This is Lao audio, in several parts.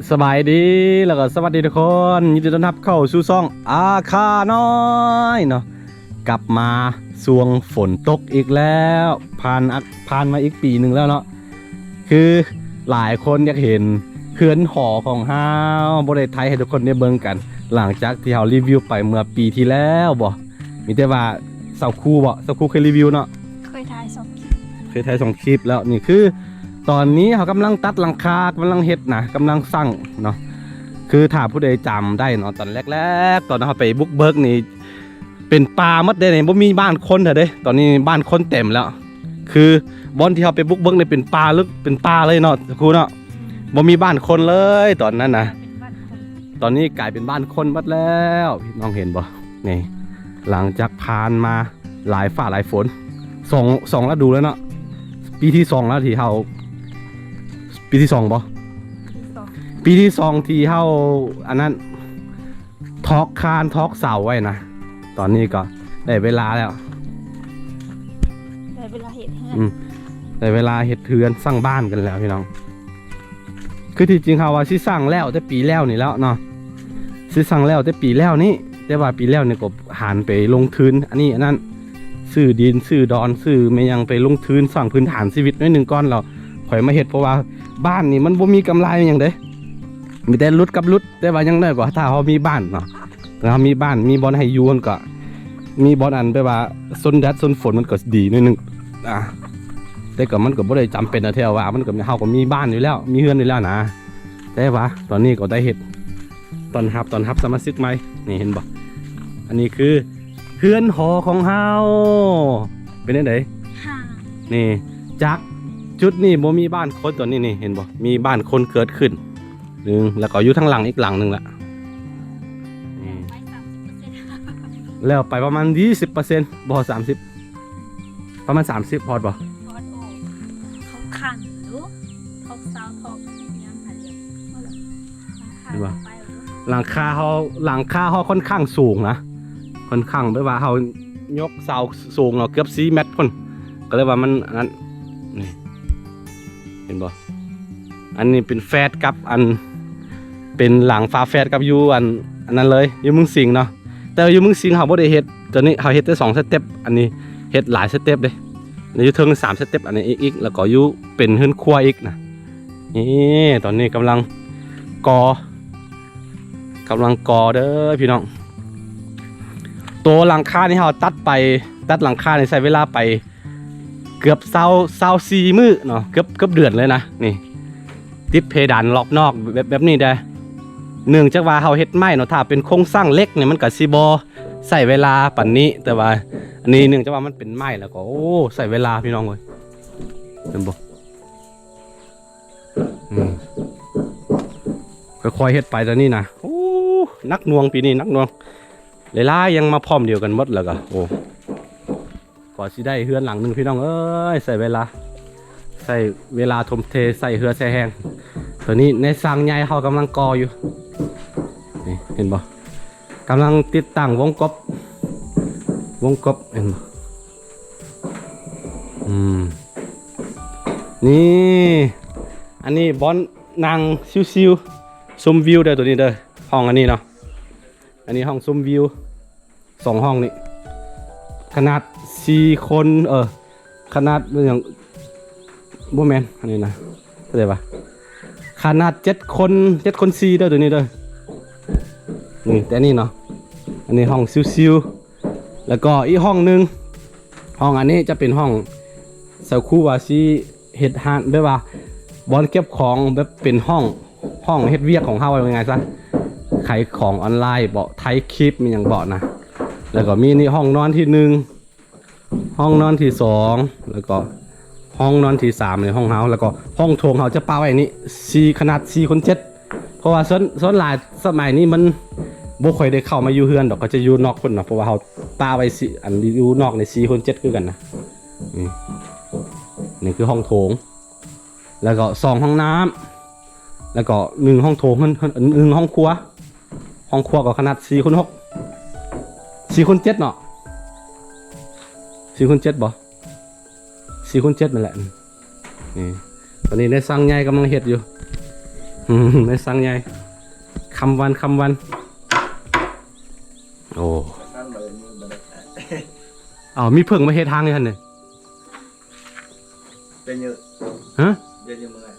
ສະບາຍດີ ແລ້ວກໍສະຫວັດດີທຸກຄົນ ຍິນດີຕ້ອນຮັບເຂົ້າສູ່ຊ່ອງອາຄານ້ອຍເນາະ. ກັບມາຊ່ວງຝົນຕົກອີກແລ້ວ ຜ່ານ ອາ ຜ່ານມາອີກປີໜຶ່ງແລ້ວເນາະ. ຄືຫຼາຍຄົນຢາກເຫັນເຮືອນຫໍຂອງເຮົາ ບໍ່ໄດ້ຖ່າຍໃຫ້ທຸກຄົນໄດ້ເບິ່ງກັນ ຫຼັງຈາກທີ່ເຮົາຣີວິວໄປເມື່ອປີທີ່ແລ້ວບໍ? ມີແຕ່ວ່າສາວຄູບໍ? ສາວຄູເຄີຍຣີວິວເນາະ? ເຄີຍຖ່າຍສອງຄລິບ ເຄີຍຖ່າຍສອງຄລິບແລ້ວ. ນີ້ຄືຕອນນີ້ເຮົາກຳລັງຕັດຫຼັງຄາ ກຳລັງເຮັດນະ ກຳລັງສ້າງເນາະ. ຄືຖ້າຜູ້ໃດຈຳໄດ້ເນາະ ຕອນແລກໆ ຕອນເຮົາໄປບຸກເບີກນີ້ ເປັນປ່າໝົດເດ້ນີ້ ບໍ່ມີບ້ານຄົນເທື່ອເດ້. ຕອນນີ້ບ້ານຄົນເຕັມແລ້ວ ຄືບ່ອນທີ່ເຮົາໄປບຸກເບີກນີ້ເປັນປ່າເລີຍ ເປັນປ່າເລີຍເນາະຄູເນາະ. ບໍ່ມີບ້ານຄົນເລີຍຕອນນັ້ນນະ ເປັນບ້ານຄົນ ຕອນນີ້ກາຍເປັນບ້ານຄົນໝົດແລ້ວ ພີ່ນ້ອງເຫັນບໍ່? ນີ້ ຫຼັງຈາກຜ່ານມາຫຼາຍຟ້າຫຼາຍຝົນ ສອງ ສອງລະດູແລ້ວເນາະ. ປີທີ່ສອງແລ້ວທີ່ເຮົາ ປີທີ່ສອງບໍ່? ປີທີ່ສອງ ປີທີ່ສອງທີ່ເຮົາ ອັນນັ້ນ ຖອກຄານຖອກເສົາໄວ້ນະ. ຕອນນີ້ກໍໄດ້ເວລາແລ້ວ ໄດ້ເວລາເຮັດເຮືອນ ອືມ ໄດ້ເວລາເຮັດເຮືອນສ້າງບ້ານກັນແລ້ວພີ່ນ້ອງ. ຄືທີ່ຈິງເຮົາວ່າຊິສ້າງແລ້ວແຕ່ປີແລ້ວນີ້ແລ້ວເນາະ ຊິສ້າງແລ້ວແຕ່ປີແລ້ວນີ້ ແຕ່ວ່າປີແລ້ວນີ້ກໍຫັນໄປລົງທຶນອັນນີ້ອັນນັ້ນ ຊື້ດິນຊື້ດອນ ຊື້ແມ່ນຫຍັງ ໄປລົງທຶນສ້າງພື້ນຖານຊີວິດໜ້ອຍໜຶ່ງກ່ອນ ແລ້ວຄ່ອຍມາເຮັດ. ເພາະວ່າບ້ານນີ້ມັນບໍ່ມີກຳໄລຫຍັງເດ້ ມີແຕ່ຫຼຸດກັບຫຼຸດ. ແຕ່ວ່າຢ່າງໜ້ອຍກໍຖ້າເຮົາມີບ້ານເນາະ ຖ້າເຮົາມີບ້ານ ມີບ່ອນໃຫ້ຢູ່ ມັນກໍມີບ່ອນອັນແບບວ່າຊົນແດດຊົນຝົນ ມັນກໍດີໜ້ອຍໜຶ່ງ ອາ ແຕ່ກໍມັນກໍບໍ່ໄດ້ຈຳເປັນນະ ແທ້ວ່າມັນກໍ ເຮົາກໍມີບ້ານຢູ່ແລ້ວ ມີເຮືອນຢູ່ແລ້ວນະ. ແຕ່ວ່າຕອນນີ້ກໍໄດ້ເຮັດຕ້ອນຮັບ ຕ້ອນຮັບສະມາຊິກໃໝ່ ນີ້ເຫັນບໍ່? ອັນນີ້ຄືເຮືອນຫໍຂອງເຮົາ ເປັນຈັ່ງໃດ? ນີ້ ຈາກຈຸດນີ້ບໍ່ມີບ້ານຄົນ ຕອນນີ້ນີ້ ເຫັນບໍ່? ມີບ້ານຄົນເກີດຂຶ້ນ ໜຶ່ງ ແລ້ວກໍຢູ່ທາງຫຼັງອີກຫຼັງໜຶ່ງລະ ນີ້ ໄປສາມສິບເປີເຊັນ ແລ້ວໄປປະມານຊາວເປີເຊັນ ບໍ່ຮອດສາມສິບ ປະມານສາມສິບ ຮອດບໍ່? ຮອດ ໂອ້ ເຂົາຂັງຢູ່ ເຂົາເຊົາ ເຂົາຫຍັງຫັ້ນຢູ່ ເຫັນບໍ່? ຫຼັງຄາເຮົາ ຫຼັງຄາເຮົາຂ້ອນຂ້າງສູງນະ ຂ້ອນຂ້າງແບບວ່າເຮົາຍົກເສົາສູງເນາະ ເກືອບສີ່ແມັດພຸ້ນ ກໍເລີຍວ່າມັນອັນນັ້ນ ນີ້ ເຫັນບໍ່? ອັນນີ້ເປັນແຝດກັບອັນ ເປັນຫຼັງຝາແຝດກັບຢູ່ອັນ ອັນນັ້ນເລີຍ ຢູ່ເມືອງສິງເນາະ. ແຕ່ວ່າຢູ່ເມືອງສິງເຮົາບໍ່ໄດ້ເຮັດ ຕອນນີ້ເຮົາເຮັດແຕ່ສອງສະເຕັບ ອັນນີ້ເຮັດຫຼາຍສະເຕັບເດ້ ຢູ່ເທິງສາມສະເຕັບ ອັນນີ້ອີກ ແລ້ວກໍຢູ່ເປັນເຮືອນຄົວອີກນະ. ນີ້ ຕອນນີ້ກຳລັງກໍ່ ກຳລັງກໍ່ເດີພີ່ນ້ອງ. ໂຕຫຼັງຄານີ້ເຮົາຕັດໄປ ຕັດຫຼັງຄານີ້ໃຊ້ເວລາໄປ ເກືອບຊາວ ຊາວສີ່ມື້ເນາະ ເກືອບ ເກືອບເດືອນເລີຍນະ. ນີ້ ຕິດເພດານລອບນອກແບບ ແບບນີ້ໄດ໋ ເນື່ອງຈາກວ່າເຮົາເຮັດໄມ້ເນາະ ຖ້າເປັນໂຄງສ້າງເຫຼັກນີ້ມັນກໍຊິບໍ່ໃຊ້ເວລາປານນີ້ ແຕ່ວ່າອັນນີ້ເນື່ອງຈາກວ່າມັນເປັນໄມ້ ແລ້ວກໍ ໂອ້ ໃຊ້ເວລາພີ່ນ້ອງເອີຍ ເຫັນບໍ່? ອືມ ຄ່ອຍໆເຮັດໄປຕອນນີ້ນະ. ໂອ້ ໜັກໜ່ວງ ປີນີ້ໜັກໜ່ວງ ຫຼາຍໆຢ່າງມາພ້ອມດຽວກັນໝົດ ແລ້ວກໍ ໂອ້ ກວ່າຊິໄດ້ເຮືອນຫຼັງໜຶ່ງພີ່ນ້ອງເອີຍ ໃຊ້ເວລາ ໃຊ້ເວລາທົ່ມເທ ໃຊ້ເຫື່ອໃຊ້ແຮງ. ຕອນນີ້ນາຍຊ່າງໃຫຍ່ເຮົາກຳລັງກໍ່ຢູ່ ນີ້ ເຫັນບໍ່? ກຳລັງຕິດຕັ້ງວົງກົບ ວົງກົບ ເຫັນບໍ່? ອືມ ນີ້ ອັນນີ້ບ່ອນນັ່ງຊິວໆ ຊົມວິວເດີ ໂຕນີ້ເດີ ຫ້ອງອັນນີ້ເນາະ. ອັນນີ້ຫ້ອງຊົມວິວ ສອງຫ້ອງນີ້ ຂະໜາດສີ່ຄົນ ເອີ ຂະໜາດຫຍັງ ບໍ່ແມ່ນ ອັນນີ້ນະ ເທົ່າໃດວະ? ຂະໜາດເຈັດຄົນ ເຈັດຄົນສີ່ເດີ ໂຕນີ້ເດີ ນີ້ ແຕ່ນີ້ເນາະ. ອັນນີ້ຫ້ອງຊິວໆ ແລ້ວກໍອີກຫ້ອງໜຶ່ງ ຫ້ອງອັນນີ້ຈະເປັນຫ້ອງ ສາວຄູວ່າຊິເຮັດຮ້ານ ແບບວ່າບ່ອນເກັບຂອງ ແບບເປັນຫ້ອງ ຫ້ອງເຮັດວຽກຂອງເຮົາ ເວົ້າງ່າຍໆຊະ ຂາຍຂອງອອນລາຍເບາະ ຖ່າຍຄລິບອີ່ຫຍັງເບາະນະ. ແລ້ວກໍມີນີ້ຫ້ອງນອນທີໜຶ່ງ ຫ້ອງນອນທີສອງ ແລ້ວກໍຫ້ອງນອນທີສາມ ໃນຫ້ອງເຮົາ ແລ້ວກໍຫ້ອງໂຖງເຮົາຈະປະໄວ້ນີ້ ສີ່ ຂະໜາດສີ່ຄົນເຈັດ ເພາະວ່າສ່ວນ ສ່ວນຫຼາຍສະໄໝນີ້ມັນບໍ່ຄ່ອຍໄດ້ເຂົ້າມາຢູ່ເຮືອນດອກ ເຂົາຈະຢູ່ນອກພຸ້ນນະ ເພາະວ່າເຮົາປະໄວ້ສີ່ ອັນຢູ່ນອກນີ້ສີ່ຄົນເຈັດຄືກັນນະ. ນີ້ ນີ້ຄືຫ້ອງໂຖງ ແລ້ວກໍສອງຫ້ອງນ້ຳ ແລ້ວກໍໜຶ່ງຫ້ອງໂຖງ ໜຶ່ງຫ້ອງຄົວ ຫ້ອງຄົວກໍຂະໜາດສີ່ຄົນຫົກ ສີ່ຄົນເຈັດເນາະ ສີ່ຄົນເຈັດບໍ່? ສີ່ຄົນເຈັດນັ້ນແຫຼະ. ນີ້ ຕອນນີ້ນາຍຊ່າງໃຫຍ່ກຳລັງເຮັດຢູ່ ອືມ ນາຍຊ່າງໃຫຍ່ ຄຳວັນ ຄຳວັນ. ໂອ້ ເອົາ ມີເຜິ້ງມາເຮັດທາງຢູ່ຫັ້ນເດ້. ເປັນຢູ່ ຮະ ເປັນຢູ່ເມືອງ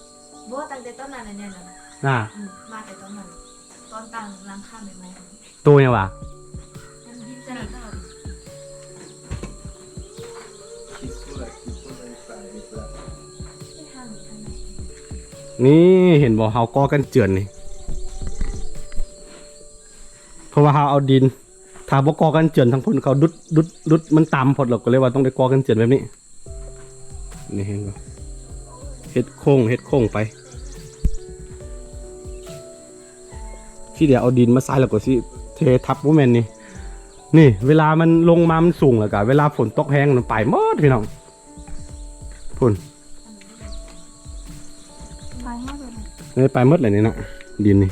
ບໍ່ ຕັ້ງແຕ່ຕອນນັ້ນແຫຼະ ນີ້ນະ ນະ ອືມ ມາແຕ່ຕອນນັ້ນ ຕອນຕັ້ງຫຼັງຄາໃໝ່ໆ ໂຕຫຍັງຫວາ? ມັນດິນຈະໜ້ອຍເກົ່າ. ນີ້ເຫັນບໍ່ ເຮົາກໍ່ກັນເຈື່ອນນີ້ ເພາະວ່າເຮົາເອົາດິນ ຖ້າບໍ່ກໍ່ກັນເຈື່ອນທາງພຸ້ນ ເຂົາດຸດ ດຸດ ດຸດ ມັນຕຳໂພດ ລະກະເລີຍວ່າຕ້ອງໄດ້ກໍ່ກັນເຈື່ອນແບບນີ້. ນີ້ເຫັນບໍ່ ເຮັດໂຄ້ງ ເຮັດໂຄ້ງໄປ ທີ່ດຽວເອົາດິນມາໃສ່ ລະກະຊິເທທັບ. ບໍ່ແມ່ນນີ້ ນີ້ ເວລາມັນລົງມາ ມັນສູງ ລະກະເວລາຝົນຕົກແຮງ ມັນໄປໝົດພີ່ນ້ອງ ພຸ້ນ ໄປໝົດເລີຍ ເອີ ໄປໝົດເລີຍນີ້ນະ ດິນນີ້.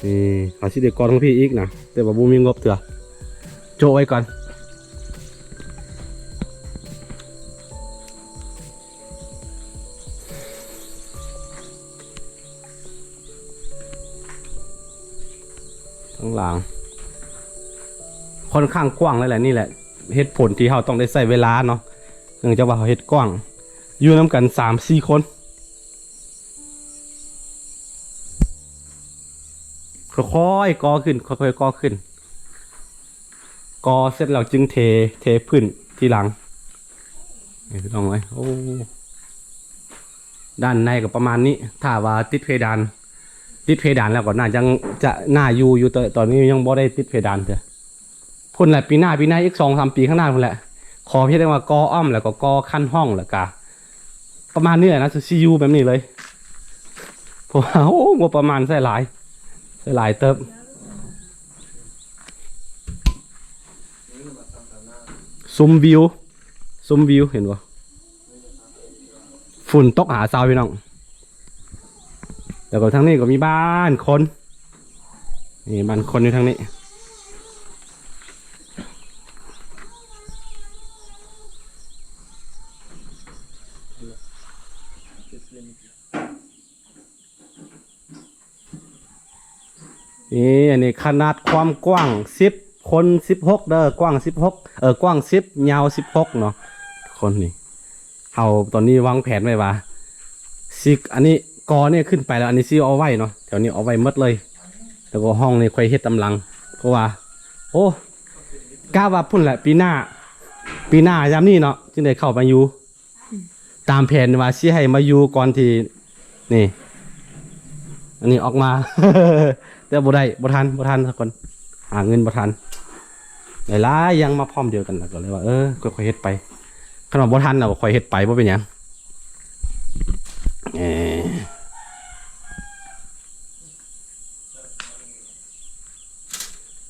ນີ້ ເຮົາຊິໄດ້ກໍ່ທາງພີ້ອີກນະ ແຕ່ວ່າບໍ່ມີງົບເທື່ອ ໂຈະໄວ້ກ່ອນ. ທາງຫຼັງຂ້ອນຂ້າງກວ້າງເລີຍແຫຼະ. ນີ້ແຫຼະເຫດຜົນທີ່ເຮົາຕ້ອງໄດ້ໃຊ້ເວລາເນາະ ເນື່ອງຈາກວ່າເຮົາເຮັດກວ້າງ ຢູ່ນຳກັນສາມສີ່ຄົນ. ຄ່ອຍໆກໍ່ຂຶ້ນ ຄ່ອຍໆກໍ່ຂຶ້ນ ກໍ່ເສັດແລ້ວຈຶ່ງເທ ເທພື້ນທີຫຼັງ. ນີ້ພີ່ນ້ອງເອີຍ ໂອ້ ດ້ານໃນກໍປະມານນີ້ ຖ້າວ່າຕິດເພດານ ຕິດເພດານແລ້ວກໍໜ້າຍັງຈະໜ້າຢູ່ຢູ່ ແຕ່ຕອນນີ້ຍັງບໍ່ໄດ້ຕິດເພດານເທື່ອ. ພຸ້ນແຫຼະ ປີໜ້າ ປີໜ້າອີກສອງສາມປີຂ້າງໜ້າພຸ້ນແຫຼະ ຂໍພຽງແຕ່ວ່າກໍ່ອ້ອມ ແລ້ວກໍກໍ່ຄັນຫ້ອງ ແລ້ວກະປະມານນີ້ແຫຼະນະ ຊິຢູ່ແບບນີ້ເລີຍ ເພາະວ່າ ໂອ້ ງົບປະມານໃຊ້ຫຼາຍ ໃຊ້ຫຼາຍເຕີບ. ຊົມວິວ ຊົມວິວ ເຫັນບໍ່? ຝົນຕົກຫາເຊົ້າພີ່ນ້ອງ. ແລ້ວກໍທາງນີ້ກໍມີບ້ານຄົນ ນີ້ບ້ານຄົນຢູ່ທາງນີ້. ນີ້ ອັນນີ້ຂະໜາດຄວາມກວ້າງສິບຄູນສິບຫົກເດີ ກວ້າງສິບຫົກ ເອີ ກວ້າງສິບ ຍາວສິບຫົກເນາະ ຄົນນີ້. ເຮົາຕອນນີ້ວາງແຜນໄວ້ວ່າຊິ ອັນນີ້ ກໍນີ້ຂຶ້ນໄປແລ້ວ ອັນນີ້ຊິເອົາໄວ້ເນາະ ແຖວນີ້ເອົາໄວ້ໝົດເລີຍ. ແລ້ວກໍຫ້ອງນີ້ຄ່ອຍເຮັດຕາມຫຼັງ ເພາະວ່າ ໂອ້ ກະວ່າພຸ້ນແຫຼະ ປີໜ້າ ປີໜ້າຍາມນີ້ເນາະ ຈຶ່ງໄດ້ເຂົ້າມາຢູ່. ຕາມແຜນວ່າຊິໃຫ້ມາຢູ່ກ່ອນທີ່ ນີ້ ອັນນີ້ອອກມາ ແຕ່ບໍ່ໄດ້ ບໍ່ທັນ ບໍ່ທັນທຸກຄົນ ຫາເງິນບໍ່ທັນ ຫຼາຍໆຢ່າງມາພ້ອມດຽວກັນ ແລ້ວກໍເລີຍວ່າ ເອີ ຄ່ອຍໆເຮັດໄປ. ຄັນວ່າບໍ່ທັນແລ້ວກໍຄ່ອຍເຮັດໄປ ບໍ່ເປັນຫຍັງ ເອີ.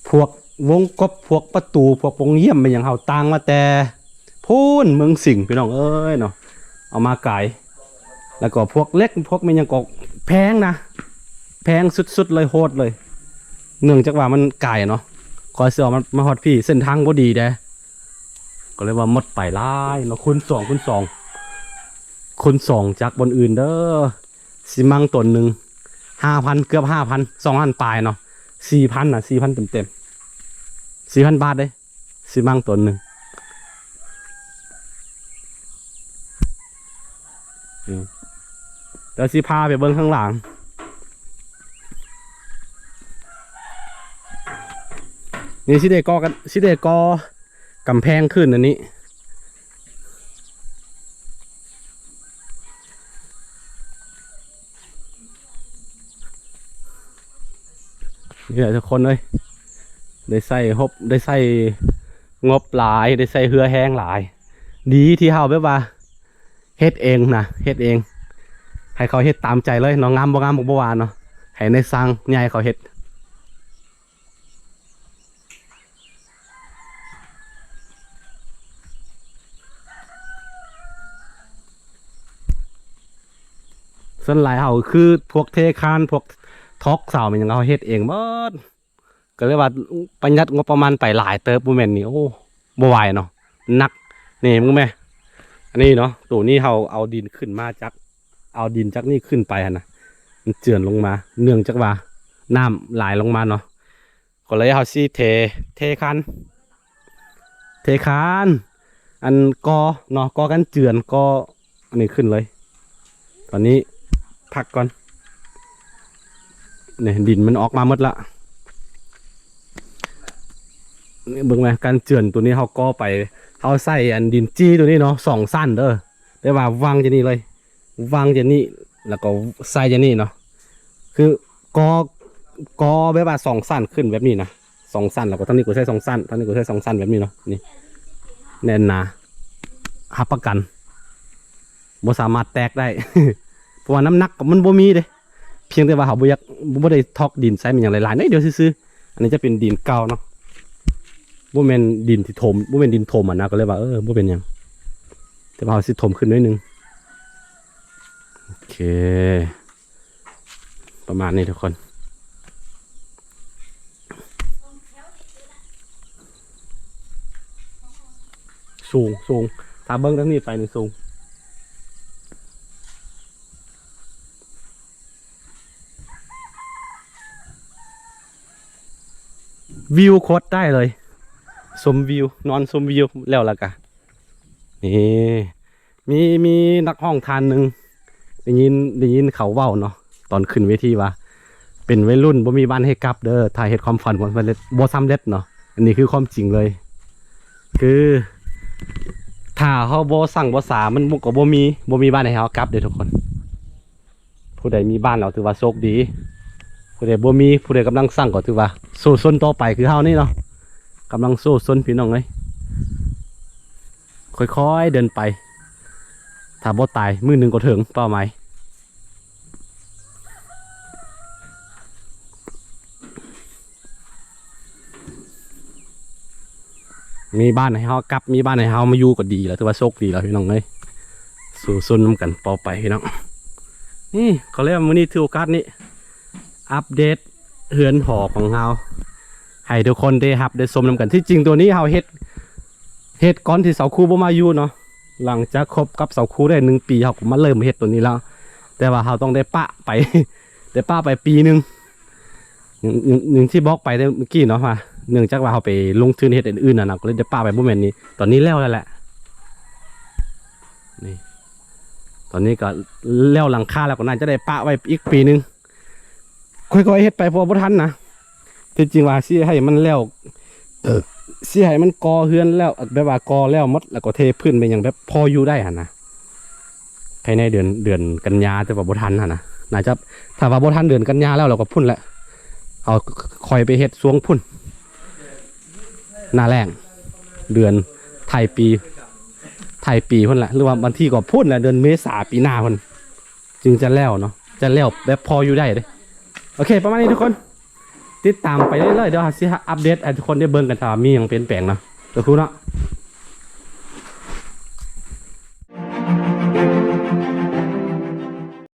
ພວກວົງກົບ ພວກປະຕູ ພວກປ່ອງຢ້ຽມ ແມ່ນຫຍັງ ເຮົາຕ່າງມາແຕ່ພຸ້ນ ເມືອງສິງ ພີ່ນ້ອງເອີຍເນາະ ເອົາມາກາຍ. ແລ້ວກໍພວກເຫຼັກ ພວກແມ່ນຫຍັງກໍແພງນະ ແພງສຸດໆເລີຍ ໂຫດເລີຍ ເນື່ອງຈາກວ່າມັນໄກເນາະ ກວ່າຊິເອົາມາ ມາຮອດພີ້ ເສັ້ນທາງບໍ່ດີເດ້ ກໍເລີຍວ່າໝົດໄປຫຼາຍເນາະ. ຄູນສອງ ຄູນສອງ ຄູນສອງ ຈາກບ່ອນອື່ນເດີ. ຊີມັງຕົນໜຶ່ງ ຫ້າພັນ ເກືອບຫ້າພັນ ສອງພັນປາຍເນາະ ສີ່ພັນນະ ສີ່ພັນເຕັມໆ ສີ່ພັນບາດເດ້ ຊີມັງຕົນໜຶ່ງ. ອືມ ດຽວຊິພາໄປເບິ່ງຂ້າງຫຼັງ. ນີ້ຊິໄດ້ກໍ່ກັນ ຊິໄດ້ກໍ່ກຳແພງຂຶ້ນອັນນີ້. ນີ້ແຫຼະທຸກຄົນເອີຍ ໄດ້ໃຊ້ຮົບ ໄດ້ໃຊ້ງົບຫຼາຍ ໄດ້ໃຊ້ເຫື່ອແຮງຫຼາຍ. ດີທີ່ເຮົາແບບວ່າເຮັດເອງນະ ເຮັດເອງ ໃຫ້ເຂົາເຮັດຕາມໃຈເລີຍເນາະ ງາມບໍ່ງາມກໍບໍ່ວ່າເນາະ ໃຫ້ນາຍຊ່າງໃຫຍ່ເຂົາເຮັດ. ສ່ວນຫຼາຍເຮົາຄືພວກເທຄານ ພວກຕອກເສົາແມ່ນຫຍັງ ເຮົາເຮັດເອງໝົດ ກໍເລີຍວ່າປະຢັດງົບປະມານໄປຫຼາຍເຕີບ. ບໍ່ແມ່ນນີ້ ໂອ້ ບໍ່ໄຫວເນາະ ໜັກ. ນີ້ເບິ່ງແມ ອັນນີ້ເນາະ ໂຕນີ້ເຮົາເອົາດິນຂຶ້ນມາຈາກ ເອົາດິນຈາກນີ້ຂຶ້ນໄປຫັ້ນນະ ມັນເຈື່ອນລົງມາ ເນື່ອງຈາກວ່ານ້ຳຫຼາຍລົງມາເນາະ ກໍເລີຍເຮົາຊິເທ ເທຄານ ເທຄານ ອັນ ກໍເນາະ ກໍກັນເຈື່ອນ ກໍອັນນີ້ຂຶ້ນເລີຍ. ຕອນນີ້ພັກກ່ອນ ນີ້ ດິນມັນອອກມາໝົດລະ. ນີ້ເບິ່ງແມ ກັນເຈື່ອນໂຕນີ້ເຮົາກໍ່ໄປ ເຮົາໃສ່ອັນດິນຈີ່ໂຕນີ້ເນາະ ສອງຊັ້ນເດີ ແຕ່ວ່າວາງຈາກນີ້ເລີຍ ວາງຈາກນີ້ ແລ້ວກໍໃສ່ຈາກນີ້ເນາະ ຄືກໍ່ ກໍ່ແບບວ່າສອງຊັ້ນຂຶ້ນແບບນີ້ນະ ສອງຊັ້ນ ແລ້ວກໍທາງນີ້ກໍໃສ່ສອງຊັ້ນ ທາງນີ້ກໍໃສ່ສອງຊັ້ນແບບນີ້ເນາະ. ນີ້ແໜ້ນໜາ ຮັບປະກັນ ບໍ່ສາມາດແຕກໄດ້ ເພາະວ່ານ້ຳໜັກມັນບໍ່ມີເດ້ ພຽງແຕ່ວ່າເຮົາບໍ່ຢາກ ບໍ່ໄດ້ຖອກດິນໃສ່ ແມ່ນຫຍັງຫຼາຍໆໜ້ອຍດຽວຊື່ໆ. ອັນນີ້ຈະເປັນດິນເກົ່າເນາະ ບໍ່ແມ່ນດິນທີ່ຖົມ ບໍ່ແມ່ນດິນຖົມຫັ້ນນະ ກໍເລີຍວ່າ ເອີ ບໍ່ເປັນຫຍັງ ແຕ່ວ່າເຮົາຊິຖົມຂຶ້ນໜ້ອຍໜຶ່ງ. ໂອເຄ ປະມານນີ້ທຸກຄົນ ສູງ ສູງ ຖ້າເບິ່ງທາງນີ້ໄປນີ້ສູງ. ວິວໂຄດໄດ້ເລີຍ ຊົມວິວ ນອນຊົມວິວແລ້ວລະກະ ນີ້ ມີ ມີນັກຮ້ອງທ່ານໜຶ່ງ ໄດ້ຍິນ ໄດ້ຍິນເຂົາເວົ້າເນາະ ຕອນຂຶ້ນເວທີວ່າ ເປັນໄວລຸ້ນບໍ່ມີບ້ານໃຫ້ກັບເດີ ຖ້າເຮັດຄວາມຝັນບໍ່ສຳເລັດ ບໍ່ສຳເລັດເນາະ. ອັນນີ້ຄືຄວາມຈິງເລີຍ ຄືຖ້າເຮົາບໍ່ສັ່ງບໍ່ສາ ມັນກໍບໍ່ມີ ບໍ່ມີບ້ານໃຫ້ເຮົາກັບເດ້ທຸກຄົນ. ຜູ້ໃດມີບ້ານແລ້ວຖືວ່າໂຊກດີ ຜູ້ໃດບໍ່ມີ ຜູ້ໃດກຳລັງສ້າງກໍຖືວ່າສູ້ຊົນຕໍ່ໄປ ຄືເຮົານີ້ເນາະ ກຳລັງສູ້ຊົນພີ່ນ້ອງເອີຍ ຄ່ອຍໆເດີນໄປ ຖ້າບໍ່ຕາຍມື້ໜຶ່ງກໍເຖິງເປົ້າໝາຍ. ມີບ້ານໃຫ້ເຮົາກັບ ມີບ້ານໃຫ້ເຮົາມາຢູ່ກໍດີແລ້ວ ຖືວ່າໂຊກດີແລ້ວພີ່ນ້ອງເອີຍ ສູ້ຊົນນຳກັນຕໍ່ໄປພີ່ນ້ອງ. ນີ້ ກໍເລີຍວ່າມື້ນີ້ຖືໂອກາດນີ້ອັບເດດເຮືອນຫໍຂອງເຮົາ ໃຫ້ທຸກຄົນໄດ້ຮັບໄດ້ຊົມນຳກັນ. ທີ່ຈິງໂຕນີ້ເຮົາເຮັດ ເຮັດກ່ອນທີ່ສາວຄູບໍ່ມາຢູ່ເນາະ ຫຼັງຈາກຄົບກັບສາວຄູໄດ້ໜຶ່ງປີ ເຮົາກໍມາເລີ່ມເຮັດໂຕນີ້ແລ້ວ ແຕ່ວ່າເຮົາຕ້ອງໄດ້ປະໄປ ໄດ້ປະໄປປີໜຶ່ງ ຢ່າງ ຢ່າງ ຢ່າງທີ່ບອກໄປເມື່ອກີ້ເນາະວ່າ ເນື່ອງຈາກວ່າເຮົາໄປລົງທຶນເຮັດອັນອື່ນຫັ້ນນະ ກໍເລີຍໄດ້ປະໄປ. ບໍ່ແມ່ນນີ້ ຕອນນີ້ແລ້ວແລ້ວແຫຼະ ນີ້ ຕອນນີ້ກໍແລ້ວຫຼັງຄາແລ້ວ ກໍໜ້າຈະໄດ້ປະໄວ້ອີກປີໜຶ່ງ ຄ່ອຍໆເຮັດໄປ ເພາະວ່າບໍ່ທັນນະ. ທີ່ຈິງວ່າຊິໃຫ້ມັນແລ້ວ ເອີ ຊິໃຫ້ມັນກໍ່ເຮືອນແລ້ວ ແບບວ່າກໍ່ແລ້ວໝົດ ແລ້ວກໍເທພື້ນໄປຫຍັງ ແບບພໍຢູ່ໄດ້ຫັ້ນນະ ພາຍໃນເດືອນ ເດືອນກັນຍາ ແຕ່ວ່າບໍ່ທັນຫັ້ນນະ ໜ້າຈະ ຖ້າວ່າບໍ່ທັນເດືອນກັນຍາແລ້ວ ແລ້ວກໍພຸ້ນແຫຼະ ເຮົາຄ່ອຍໄປເຮັດຊ່ວງພຸ້ນ ໜ້າແລ້ງ ເດືອນທ້າຍປີ ທ້າຍປີພຸ້ນແຫຼະ ຫຼືວ່າບາງທີກໍພຸ້ນແຫຼະ ເດືອນເມສາປີໜ້າພຸ້ນ ຈຶ່ງຈະແລ້ວເນາະ ຈະແລ້ວແບບພໍຢູ່ໄດ້ເດ້. ໂອເຄ ປະມານນີ້ທຸກຄົນ ຕິດຕາມໄປເລື້ອຍໆ ດຽວເຮົາຊິອັບເດດໃຫ້ທຸກຄົນໄດ້ເບິ່ງກັນ ຖ້າວ່າມີຫຍັງປ່ຽນແປງເນາະ ໂຕຄູເນາະ.